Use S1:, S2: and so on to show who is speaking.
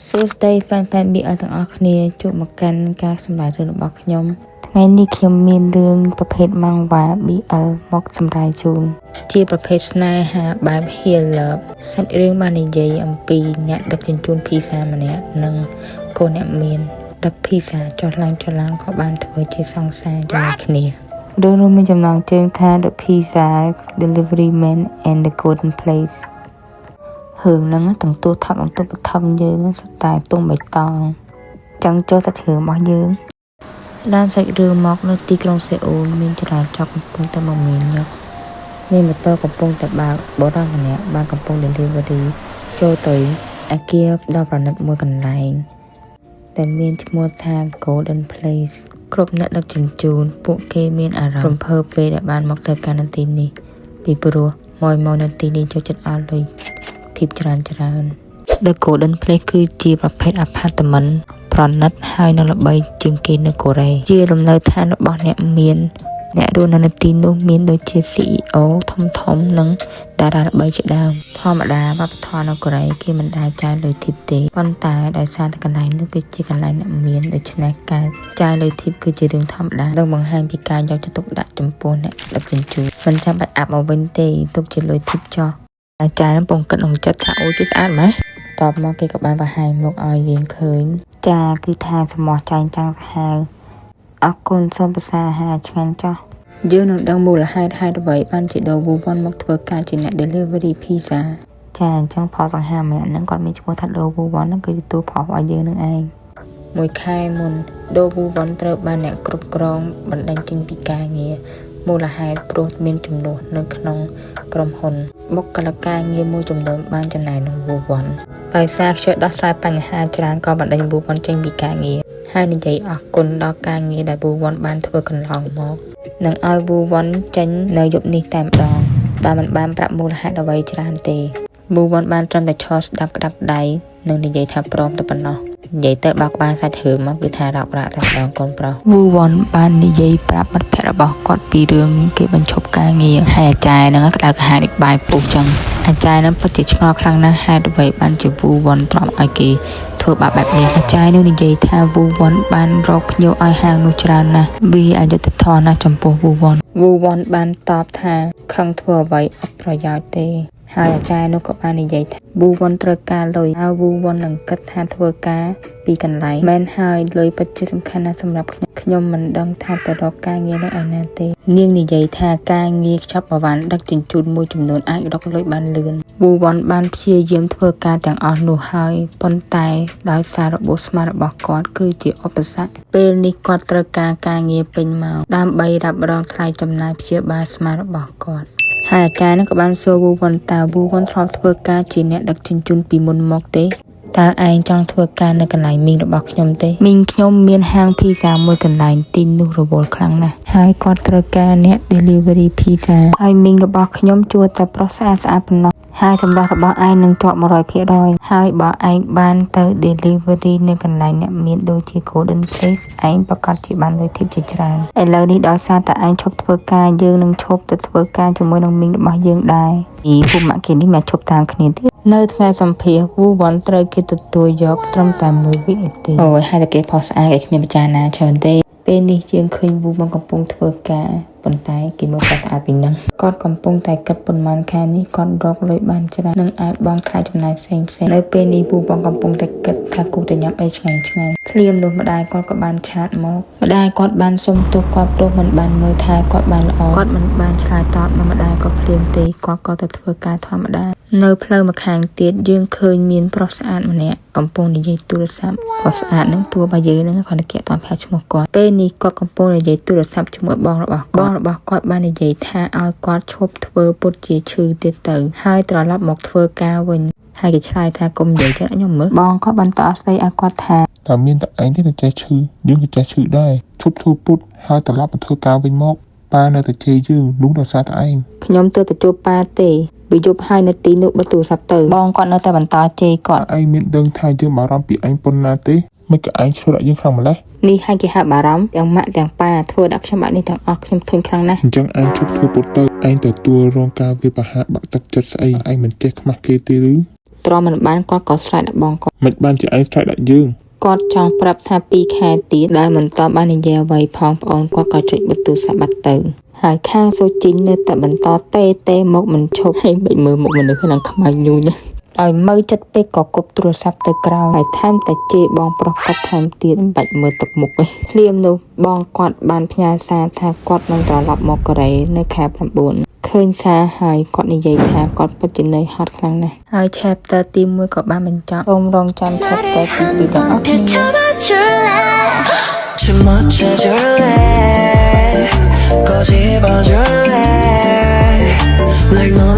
S1: សួស្តី fan fan BL ទាំងអស់គ្នាជួបមកកាន់ការសម្រាយរឿងរបស់ខ្ញុំថ្ងៃនេះខ្ញុំមានរឿងប្រភេទ manhwa BL មកសម្រាយជូនជាប្រភេទស្នេហាបែប Heal Love សាច់រឿងបាននិយាយអំពីអ្នកដឹកជញ្ជូនភីសាម្នាក់និងកូនអ្នកមានដឹកភីសាចុះឡើងចុះឡើងក៏បានធ្វើជាសង្សារជាមួយគ្នារឿងនោះមានចំណងជើងថា The Pizza Delivery Man and the Golden Place រឿងហ្នឹងទាំងតួថប់និងតួបឋមយើងសុទ្ធតែទង់បៃតងចង់ចូលសាច់រឿងរបស់យើងដើមសាច់រឿងមកនៅទីក្រុងសេអ៊ូលមានចរាចរណ៍កំពុងតែមមាញឹកមានម៉ូតូកំពុងតែបើកបុរសម្នាក់បានកំពុង delivery ចូលទៅអាគារដ៏ប្រណិតមួយកន្លែងដែលមានឈ្មោះថា Golden Place គ្រប់អ្នកដឹកជញ្ជូនពួកគេមានអារម្មណ៍រំភើបពេលដែលបានមកទៅកាន់នៅទីនេះពីព្រោះមកមកនៅទីនេះចូលចិត្តអស់លុយ tip ច្រើនច្រើន The Golden Place គឺជាប្រភេទ apartment ប្រណិតហើយនិងល្បីជាងគេនៅកូរ៉េជាលំនៅឋានរបស់អ្នកមានអ្នករស់នៅនៅទីនោះមានដូចជា CEO ធំធំនិងតារាល្បីជាដើមធម្មតាវប្បធម៌នៅកូរ៉េគេមិនដែលចាយលុយ tip ទេប៉ុន្តែដោយសារតែកន្លែងនោះគឺជាកន្លែងអ្នកមានដូច្នេះការចាយលុយ tip គឺជារឿងធម្មតានិងបង្ហាញពីការយកចិត្តទុកដាក់ចំពោះអ្នកដឹកជញ្ជូនមិនចាំបាច់អាប់មកវិញទេទុកជាលុយ tip ចោះអាចារ្យកំពុងគិតក្នុងចិត្តថាអូយគេស្អាតម៉េះតបមកគេក៏បានបង្ហាញមុខឲ្យយើងឃើញចាគឺថាសមោះចែងចាំងសាហាវអរគុណសូមប្រសាអាហារឆ្ងាញ់ចោះយើងនឹងដឹងមូលហេតុហេតុអ្វីបានជាដូវូវ៉ាន់មកធ្វើការជាអ្នក delivery pizza ចាអញ្ចឹងផលសង្ហាម្នាក់ហ្នឹងគាត់មានឈ្មោះថាដូវូវ៉ាន់ហ្នឹងគឺទទួលផលឲ្យយើងនឹងឯងមួយខែមុនដូវូវ៉ាន់ត្រូវបានអ្នកគ្រប់គ្រងបណ្ដេញចេញពីការងារមូលហេតុព្រោះមានចំនួននៅក្នុងក្រុមហ៊ុនបុគ្គលិកការងារមួយចំនួនបានចំណាយនឹងវូវ៉ាន់ដោយសារខ្ជិលដោះស្រាយបញ្ហាច្រើនក៏បណ្ដេញវូវ៉ាន់ចេញពីការងារហើយនិយាយអរគុណដល់ការងារដែលវូវ៉ាន់បានធ្វើកន្លងមកនិងឲ្យវូវ៉ាន់ចេញនៅយប់នេះតែម្ដងដោយមិនបានប្រាប់មូលហេតុអ្វីច្រើនទេវូវ៉ាន់បានត្រឹមតែឈរស្ដាប់ក្តាប់ដៃនិងនិយាយថាព្រមតែប៉ុណ្ណោះនិយាយទៅបើកក្បាលសាច់រឿងមកគឺថារោគរាក់តែម្ដងកូនប្រុសវូវ៉ាន់បាននិយាយប្រាប់មិត្តភក្តិរបស់គាត់ពីរឿងគេបញ្ឈប់ការងារហើយអាចារ្យហ្នឹងក្តៅក្រហាយដូចបាយពុះចឹងអាចារ្យហ្នឹងពិតជាឆ្ងល់ខ្លាំងណាស់ហេតុអ្វីបានជាវូវ៉ាន់ទ្រាំឲ្យគេធ្វើបាបបែបនេះអាចារ្យនោះនិយាយថាវូវ៉ាន់បានរកភ្ញៀវឲ្យហាងនោះច្រើនណាស់វាអយុត្តិធម៌ណាស់ចំពោះវូវ៉ាន់វូវ៉ាន់បានតបថាខឹងធ្វើអ្វីអត់ប្រយោជន៍ទេហើយអាចារ្យនោះក៏បាននិយាយថាវូវ៉ាន់ត្រូវការលុយហើយវូវ៉ាន់នឹងគិតថាធ្វើការពីកន្លែងមែនហើយលុយពិតជាសំខាន់ណាស់សម្រាប់ខ្ញុំខ្ញុំមិនដឹងថាទៅរកការងារនៅឯណាទេនាងនិយាយថាការងារខ្ចប់អវ៉ាន់ដឹកជញ្ជូនមួយចំនួនអាចរកលុយបានលឿនវូវ៉ាន់បានព្យាយាមធ្វើការទាំងអស់នោះហើយប៉ុន្តែដោយសាររបួសស្មារបស់គាត់គឺជាឧបសគ្គពេលនេះគាត់ត្រូវការការងារពេញម៉ោងដើម្បីរ៉ាប់រងថ្លៃចំណាយព្យាបាលស្មារបស់គាត់ហើយអាចារ្យនឹងក៏បានសួរវូវ៉ាន់តើវូវ៉ាន់ធ្លាប់ធ្វើការជាអ្នកដឹកជញ្ជូនពីមុនមកទេតើឯងចង់ធ្វើការនៅកន្លែងមីងរបស់ខ្ញុំទេមីងខ្ញុំមានហាងភីហ្សាមួយកន្លែងទីនោះរវល់ខ្លាំងណាស់ហើយគាត់ត្រូវការអ្នក delivery pizza ហើយមីងរបស់ខ្ញុំជួលតែប្រុសស្អាតស្អាតប៉ុណ្ណោះហើយសម្រស់របស់ឯងនឹងជាប់100%ហើយបើឯងបានទៅ delivery នៅកន្លែងអ្នកមានដូចជា Golden Place ឯងប្រកាសជាបានលុយ tip ជាច្រើនឥឡូវនេះដោយសារតែឯងឈប់ធ្វើការយើងនឹងឈប់ទៅធ្វើការជាមួយនឹងមីងរបស់យើងដែរពីភូមិគេនេះមកឈប់តាមគ្នាទៀតនៅថ្ងៃសម្ភាសវូវ៉ាន់ត្រូវគេទទួលយកត្រឹមតែមួយវិនាទីអូយហើយតែគេផុសស្អាតគេគ្មានពិចារណាច្រើនទេពេលនេះយើងឃើញវូវ៉ាន់កំពុងធ្វើការប៉ុន្តែគេមើលផុសស្អាតពីនឹងគាត់កំពុងតែគិតប៉ុន្មានខែនេះគាត់រកលុយបានច្រើននិងអាចបង់ថ្លៃចំណាយផ្សេងផ្សេងនៅពេលនេះវូវ៉ាន់កំពុងតែគិតថាគួរតែញ៉ាំអីឆ្ងាញ់ឆ្ងាញ់ភ្លាមនោះម្ដាយគាត់ក៏បាន chat មកម្ដាយគាត់បានសុំទោសគាត់ព្រោះមិនបានមើលថែគាត់បានល្អគាត់មិនបានឆ្លើយតបនឹងម្ដាយគាត់ភ្លាមទេគាត់ក៏ទៅធ្វើការធម្មតានៅផ្លូវម្ខាងទៀតយើងឃើញមានប្រុសស្អាតម្នាក់កំពុងនិយាយទូរស័ព្ទប្រុសស្អាតហ្នឹងតួរបស់យើងហ្នឹងគាត់តែគេអត់ប្រាប់ឈ្មោះគាត់ពេលនេះគាត់កំពុងនិយាយទូរស័ព្ទជាមួយបងរបស់គាត់បងរបស់គាត់បាននិយាយថាឲ្យគាត់ឈប់ធ្វើពុតជាឈឺទៀតទៅហើយត្រឡប់មកធ្វើការវិញហើយគេឆ្លើយថាកុំនិយាយចឹងខ្ញុំមើលបងគាត់បន្តស្ដីឲ្យគាត់ថា
S2: តើមានតែឯងទេដែលចេះឈឺយើងក៏ចេះឈឺដែរឈប់ធ្វើពុតហើយត្រឡប់មកធ្វើការវិញមកប៉ានៅតែជេរយើងនោះដោយសារតែឯង
S1: ខ្ញុំទើបតែជួបប៉ាទេវាយប់ហើយនៅទីនោះបិទទូរស័ព្ទទៅបងគាត់នៅតែបន្តជេរគាត់
S2: ឯងមានដឹងថាយើងបារម្ភពីឯងប៉ុណ្ណាទេមិនក៏ឯងឆ្លដាក់យើងខ្លាំងម្ល៉េះ
S1: នេះហើយគេហៅបារម្ភទាំងម៉ាក់ទាំងប៉ាធ្វើដាក់ខ្ញុំបែបនេះទាំងអស់ខ្ញុំធុញខ្លាំងណាស់
S2: អញ្ចឹងឯងឈប់ធ្វើពុតទៅឯងទទួលរងការវាយប្រហារបាក់ទឹកចិត្តស្អីឯងមិនចេះខ្មាស់គេទេឬ
S1: ទ្រាំមិនបានគាត់ក៏ស្រែកដល់បងគាត់
S2: មិនបានជាឯងស្រែកដាក់យើង
S1: គាត់ចង់ប្រាប់ថា2ខែទៀតដែលមិនតបាននិយាយអ្វីផងប្អូនគាត់ក៏ចុចបិទទូរស័ព្ទបាត់ទៅហើយខាងសូជីននៅតែបន្តតេតេមកមិនឈប់ហើយមិនមើលមុខមនុស្សនឹងខ្មៅញូញឲ្យមើលចិត្តពេកក៏គប់ទូរស័ព្ទទៅក្រោយហើយថែមតែជេរបងប្រុសគាត់ថែមទៀតមិនបាច់មើលទឹកមុខឯងភ្លាមនោះបងគាត់បានផ្ញើសារថាគាត់នឹងត្រឡប់មកកូរ៉េនៅខែ9ឃើញសារហើយគាត់និយាយថាគាត់ពិតជានឿយហត់ខ្លាំងណាស់ហើយ chapter ទី1ក៏បានបញ្ចប់សូមរងចាំ chapter ទី2ទាំងអស់គ្នា
S3: 펼쳐봐줄래
S4: 춤 맞춰줄래 꼬집어줄래 널 멈.